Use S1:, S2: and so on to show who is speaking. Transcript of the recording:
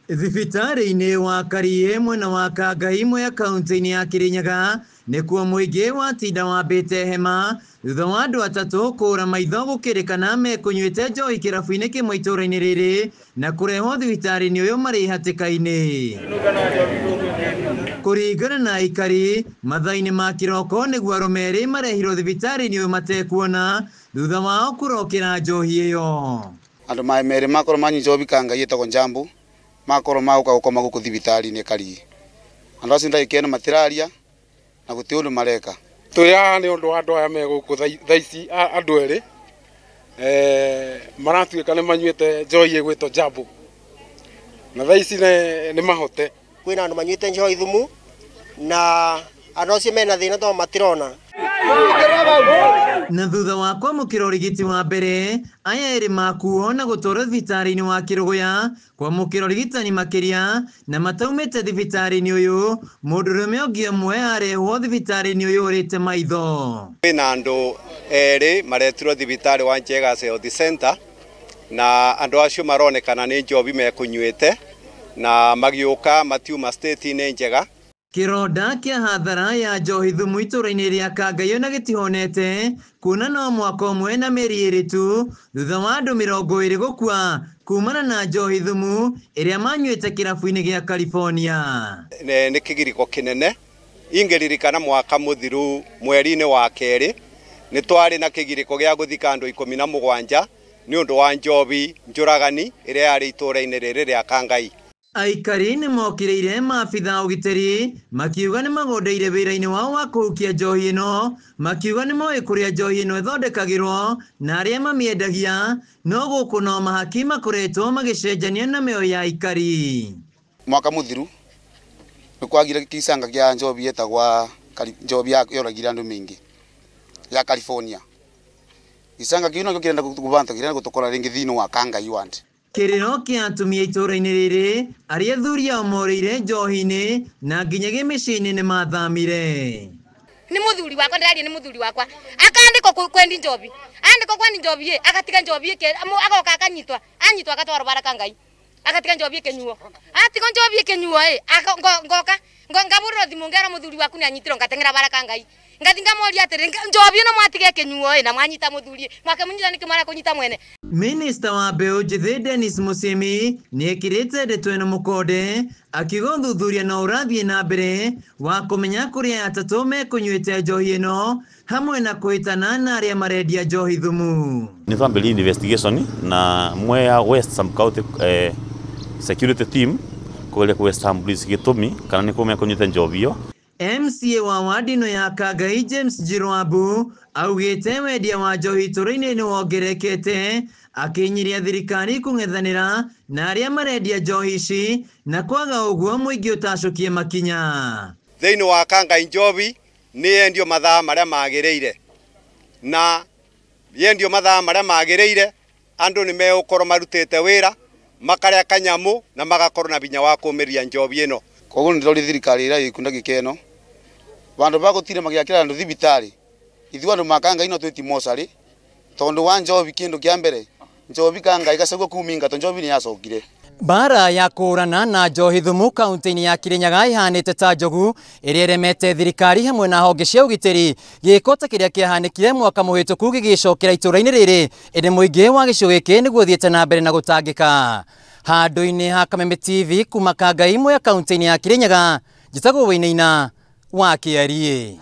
S1: Thibitarĩ-inĩ wa Kariĩ mwena wa Kangai Mwea kaunti-inĩ ya Kirinyaga nĩkuo mũingĩ watinda wambĩte hema thutha wa andũ atatũ kũra maitho gũkĩrĩkana mekũnyuĩte njohi kĩrabu-inĩ kĩmwe itũũra-inĩ rĩrĩ na kũrehwo thibitarĩ-inĩ ũyũ marĩ hatĩka-inĩ. Kũringana na aikari, mathaa-inĩ ma kĩroko nĩguo arũme erĩ marehirwo thibitarĩ-inĩ ũyũ matekuona thutha wao kũrokera njohi ĩyo.
S2: Andũ merĩ makorwo manyua njohi Kangai ĩtagwo Njambu makorwo magũka gũkoma gũkũ thibitarĩ-inĩ Kariĩ. Andũ acio ndagĩka ĩno matiraria na gũtirĩ ũndũ mareka.
S3: Twĩ haha nĩ ũndũ wa andũ aya me gũkũ thaa ici andũ erĩ maratuĩka nĩ manyuĩte njohi ĩgwĩtwo Njambu na thaa ici nĩ mahote.
S4: Kwĩna andũ manyuĩte njohi thumu na andũ acio mena thĩna tondũ matirona.
S1: Na thutha wa kwamũkĩra ũrigiti wa mbere, aya erĩ makuo na gũtwarwo thibitarĩ-inĩ wa Kĩrũgũya kwamũkĩra ũrigitani makĩria na mataumĩte thibitarĩ-inĩ ũyũ mũndũrũme ũngĩ ũmwe arehwo thibitarĩ-inĩ ũyũ ũrĩte maitho.
S5: Kwĩna andũ erĩ maretirwo thibitarĩ wa Njegas Health Center na andũ acio maronekana nĩ njohi mekũnyuĩte na magĩũka matiuma state-inĩ njega.
S1: Kĩronda kĩa hathara ya njohi thumu itũũra-inĩ rĩa Kangai ona gĩtihonete kuona no mwaka ũmwe na mĩeri ĩrĩ tu thutha wa andũ 20 gũkua kumana na njohi thumu ĩrĩa manyuĩte kĩrabu-inĩ gĩa California.
S5: Nĩ kĩgiriko kĩnene ingĩririkana mwaka mũthiru mweri-inĩ wa kerĩ nĩ twarĩ na kĩgiriko gĩa gũthika andũ 17 nĩ ũndũ wa njohi njũragani ĩrĩa yarĩ itũũra-inĩ rĩrĩ rĩa Kangai.
S1: Aikari nĩ mokĩrĩire maabitha ũgitĩri makiuga nĩ magondeire wĩra-inĩ wao wa kũhukia njohi ĩno, makiuga nĩ moĩ kũrĩa njohi ĩno ĩthondekagĩrwo na arĩa mamĩendagia, no gũkũ no mahaki makoretwo magĩcenjania na mĩoyo ya aikari.
S2: Mwaka mũthiru nĩ kwagire kĩcanga kĩa njohi ĩtagwa njohi yoragire andũ maingĩ ya California. Gĩcanga kĩu nakĩo kĩrenda gũtũbanta kĩrenda gũtũkora rĩngĩ thĩinĩ wa Kangai ward.
S1: Kĩrĩro kĩa atumia itũũra-inĩ rĩrĩ arĩa athuri ao morĩire njohi-inĩ na nginyagia mĩciĩ-inĩ nĩ mathamire.
S6: Nĩ mũthuri wakwa ndĩraria nĩ mũthuri wakwa akandĩkwo kwendi njohi, andĩkwo kwendi njohi agatiga njohi agoka akanyitwa, anyitwa agatwarwo bara Kangai agatiga njohi ĩkĩnyuo, atiga njohi ĩkĩnyuo ngoka ngabũrĩrwo thimũ ngera mũthuri waku nĩ anyitirwo ngateng'era bara Kangai ngathi ngamoria atĩrĩ njohi ĩno mwatiga ĩkĩnyuo na mwanyita mũthuri mwakĩmũnyita nĩkĩ mwara kũnyita mwene.
S1: Minista wa mbeũ njĩthĩ Dennis Musyimi nĩekĩrĩte ndeto ĩno mũkonde akiuga ũthuthuria no ũrathiĩ na mbere wa kũmenya kũrĩa atatũ mekũnyuĩte njohi ĩno hamwe na kũhĩtana na arĩa marendia njohi thumu.
S7: Nĩ twambĩrĩirie investigation na Mwea West Sub County security team kũgeria kũ establish gĩtũmi kana nĩ kũ mekũnyuĩte njohi ĩyo.
S1: MCA wa wadi ĩno ya Kangai James Jirwabu augĩte wendia wa njohi itũũra-inĩ nĩ wongererekete akĩnyiria thirikari kũng'ethanĩra na arĩa marendia njohi ici na kwaga ũguo mũingĩ ũtacũkie makinya.
S5: Thĩinĩ wa Kangai njohi nĩ yendio mathaa marĩa magĩrĩire na yendio mathaa marĩa magĩrĩire andũ nĩ megũkorwo marutĩte wĩra makarĩa kanyamũ na magakorwo na binya wa kũmĩria njohi ĩno.
S2: Koguo nĩndĩroria thirikari ĩrĩa ĩkunda gĩkeno vandu bagutire magiakira andu thibitari ithuĩ andu ma Kangai no twĩti mocarĩ tondũ wa njohi kĩndũ kĩa mbere njohi Kangai gacagua kuminga to njohi nĩ yacokire.
S1: Mbara ya kũũrana na njohi thumu kaunti-inĩ ya Kirinyaga ĩhanĩte ta njogu ĩrĩa ĩremete thirikari hamwe na honge cia ũgitĩri gĩko ta kĩrĩa kĩahanĩkire mwaka mũhĩtũku gĩgĩcokera itũũra-inĩ rĩrĩ ĩndĩ mũingĩ wa gĩcigo gĩkĩ nĩguo ũthiĩte na mbere na gũtangĩka. Handũ-inĩ ha Kameme TV kuma Kangai Mwea kaunti-inĩ ya Kirinyaga njĩtagwo Wainaina wa Kĩariĩ.